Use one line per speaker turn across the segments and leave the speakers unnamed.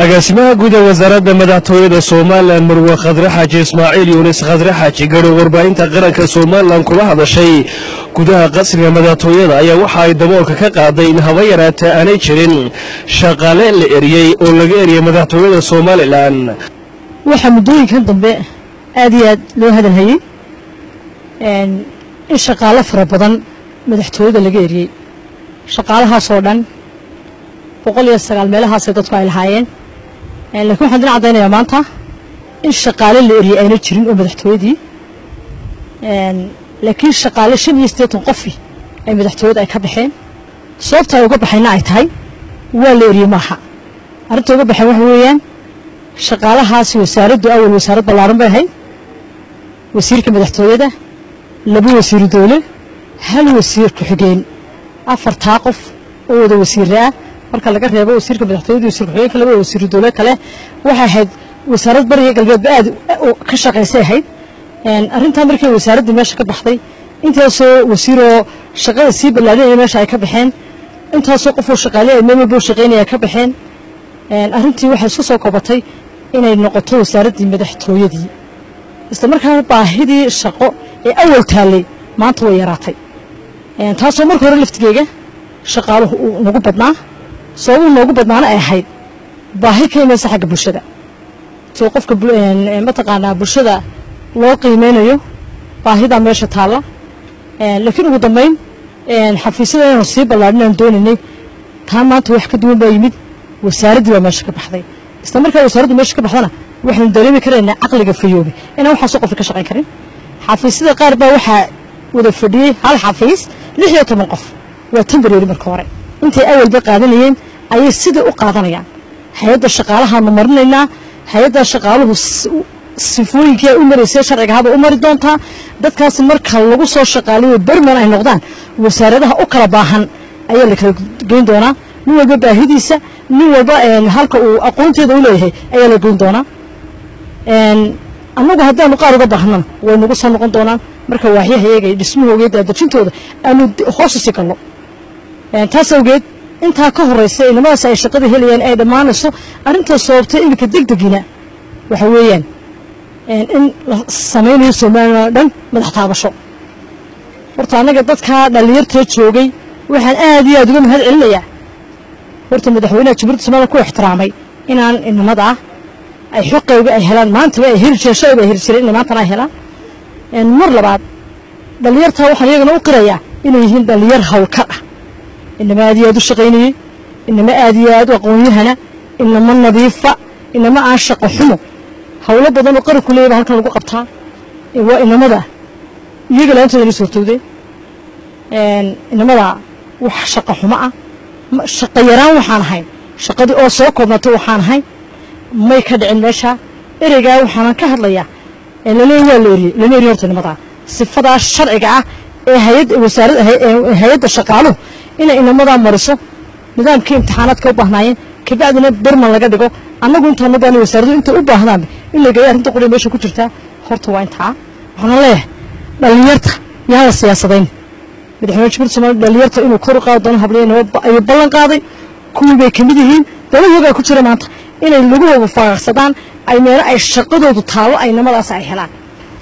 Agaasimaha guud ee Wasaaradda Madaxtooyada Somalilan, Marwe Khadre Xaaji Ismaaciil Yunis, Khadre Xaaji Gadho, warbaahinta qaranka Somalilan kula hadashay gudaha qasriga madaxtooyada, ayaa waxa ay daboolka ka qaaday in haba yaraatee aanay jirin shaqaale la eriyey oo laga eriyey madaxtooyada Somalilan.
Waxaa muddooyinkan dambe aad iyo aad loo hadalhayey in shaqaalo fara badan madaxtooyada laga eriyey. Shaqaalahaasoo dhan 109 meelahaasay dadku ay lahaayeen, lakiin waxaan idin caddaynayaa maanta in shaqaale la eriyey ayna jirin oo madaxtooyadii, laakiin shaqaale 85 qofi ay madaxtooyada ay ka baxeen. Sababta ay uga baxayna ay tahay waa la eriyey maaha. Arrinta uga baxeen waxa weeyaan, shaqaalahaasi wasaaraddu awal wasaarad ballaaran bay ahayd: wasiirka madaxtooyada, 2 wasiiru dowle, 1 wasiir ku-xigeen, 4taa qof oo wada wasiire ah. Marka laga reebo wasiirka madaxtooyada, wasiir ku-xigeenka, labada wasiiru dowle kale, waxay ahayd wasaarad bariga galbeedba aad ka shaqaysay ahayd. Arrintaa markii wasaaraddii meesha ka baxday, intaasoo wasiiroo shaqada sii ballaadhinaya meesha ay ka baxeen, intaasoo qofoo shaqaale ay meel walba u shaqaynaya ka baxeen, arrintii waxay isku soo koobatay inay noqoto wasaaraddii madaxtooyadii. Isla markaana baahidii shaqo ee awal taallay maanta way yaraatay, taasoo marka hore laftigeega shaqaaluhu uu nagu badnaa. Sababuu noogu badnaana ay ahayd baahi ka imaysa xagga bulshada, soo qofka mataqaanaa bulshada loo qiimeynayo baahidaa meesha taalla. Laakiin ugu dambeyn xafiisyada inaanu sii ballaadhin aan doonaynay, taa maanta wax ka duwan baa yimid: wasaaraddii baa meesha ka baxday. Isla markaa wasaaraddu meesha ka baxdana, waxaynu dareemi karaynaa caqliga fayoobi inaan waxaasoo qofka ka shaqayn karin. Xafiisyada qaar baa waxaa wada fadhiyey hal xafiis 16 qof. Waa temporary. Marka hore intay awalba qaadanayeen ayay sidai u qaadanayaan. Hay-adda shaqaalahaanu marinaynaa, hay-adda shaqaaluhu sifooyinkii ay u maraysay sharciga haba u mari doontaa. Dadkaas marka lagu soo shaqaalayo berman ay noqdaan, wasaaradaha u kala baahan ayaa la kala geyn doonaa. Nin walba baahidiisa, nin walba halka uu aqoonteeda u leeyahay ayaa la geyn doonaa. Annagu haddaanu qaar uga baahnana, way nagu soo noqon doonaan marka waaxyaha iyaga iyo dhismahooga iyo daadejintooda aanu hoos usii galno. Taas awgeed, intaa ka horeysa inamadaas ay shaqada helayaan ay dhammaanayso arrinta sababtay iminka degdegina waxa weeyaan in la samaynayo Somalilan oo dhan madax taabasho. Horta annaga dadkaa dhallinyartee joogay waxaan aad iyo aad uga mahad celinayaa horta madaxweynaha Jamhuuriyadda Somalilan ku ixtiraamay inaan inamada ay xoqeyga ay helaan maantaba ay heli jireen, shalayba ay heli jireen, inay maantana ay helaan. Mar labaad, dhallinyartaa waxaan iyagana u qirayaa inay yihiin dhallinyar hawlkar ah, inama aad iyo aad u shaqaynayey, inama aad iyo aad u aqoon-yahana, inama nadiifa, inama aan shaqo xumo. Hawlo badan oo qaranku leeyahy baa halkan lagu qabtaa. Waa inamada iyaga la-aantooda ina suurtowday. Inamada wax shaqo xumo ah, shaqo yaraan waxaan ahayn, shaqadii oo soo koobnatay waxaan ahayn, may ka dhicin meesha. Ereygaa waxaanan ka hadlayaa laleeya waa la eriyey, lama eriyo horta inamadaa. Sifadaa sharciga ah ee hay-ad wasaarad hay-adda shaqaaluhu inay inamadaa mariso nidaamkii imtixaanaadka u baahnaayeen, kabacdina berman laga dhigo, annagu intaanu baana wasaaraddu intay u baahdaan in la geeyo. Arrinta quriya meesha ku jirtaa horta waa intaa. Waxaana leeyahay dhallinyarta yaan la siyaasadayn. Madaxweyne Jamhuuriyadda Somaliya dhallinyarta inuu kor u qaadi doono habliya ayuu ballan qaaday. Kuwii bay kamid yihiin dalahoogaa ku jira maanta inay lagahooga faaqsadaan, ay meelo ay shaqadoodu taalo ay namadaas ay helaan.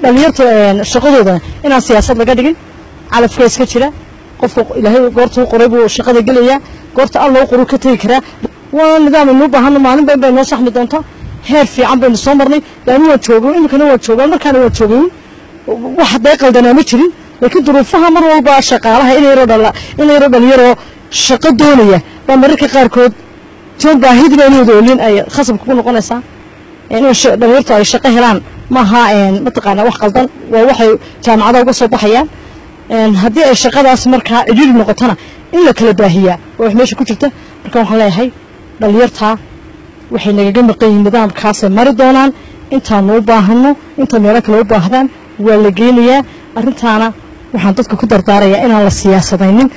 Dhallinyarta shaqadoodana inaan siyaasad laga dhigin. Calafka iska jira, qofka Ilaahay goortuu qoray buu shaqada gelayaa, goorta Alla u qoruu ka tegi karaa. Waa nidaam aynuu baahano, maalinba in bay noo saxmi doontaa. Heer fiican baynu soo marnay. Laani waan joogay, iminkana waan joogaa, markaana waan joogay. Wax hadday qaldanaa ma jirin, laakiin duruufaha mar walba shaqaalaha in yaroo dhalinyaroo shaqo doonaya baa mararka qaarkood toon baahidii baa inay wada olin ay khasabka ku noqonaysaa. In dhalinyartu ay shaqo helaan maaha mataqaanaa wax qaldan, waa waxay jaamacadaha uga soo baxayaan. Haddii ay shaqadaas markaa cidhiidhi noqotona, in la kala baahiyaa waa wax meesha ku jirta. Marka waxaan leeyahay dhalinyartaa waxay nagaga maqan yihiin nidaamkaasay mari doonaan. Intaanu u baahano, inta meelo kale u baahdaan waa la geynayaa. Arrintaana waxaan dadka ku dardaarayaa inaan la siyaasadaynin.